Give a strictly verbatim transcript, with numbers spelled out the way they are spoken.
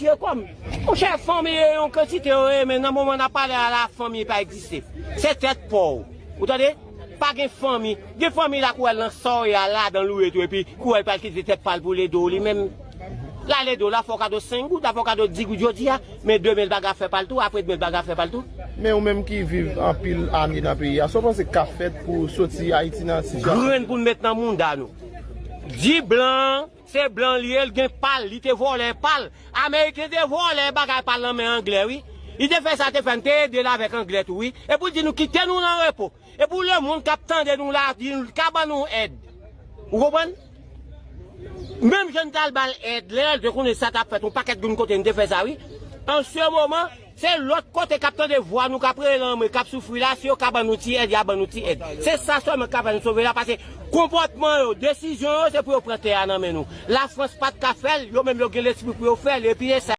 Tye kòm. Monchè, fanmi e yon kantite yo ye, men nan moman n ap pale a la, fanmi pa egziste. Se tèt pa w. Ou tande? Pa gen fanmi. Gen fanmi la kou wè nan sa w ye a, ladan l ou ye tou, epi kou wè l pral kite tèt pa l pou l ede w li menm. L al ede w, l a fè w kado senk goud, l a fè w kado dis goud jodi a, men demen l pa ka fè pa l tou, apre demen l pa ka fè pa l tou. Men ou menm ki viv anpil ane nan peyi a, sa w panse k ap fèt pou soti Ayiti nan sitiyasyon? Grenn pou n met nan mounda nou. Di blan an, se blan li ye, l gen pa l, li te vòlè pa l. Ameriken te vòlè bagay pa l nan men Anglè, wi. Li te fè sa, te fè, n te ede l avèk Anglè tou, wi. E pou l di nou kite nou nan repo. E pou lemonn k ap tande nou la, di l ka ban nou èd. Ou konprann? Menm jan n t al ba l èd, lè l te konnen sa t ap fèt, yon pakèt grenn kote n te fè sa, wi. An se moman, se lòt kote k ap tande vwa nou, k ap rele lanmè, k ap soufri la, si yo ka ban nou ti èd, y a ban nou ti èd. Se sa sèlman k ka fè nou sove la, paske konpòtman yo, desizyon yo, se pou yo pran tè a nan men nou. Lafrans pa t ka fè l, yo menm yo gen lespri pou yo fè l, epi e sa.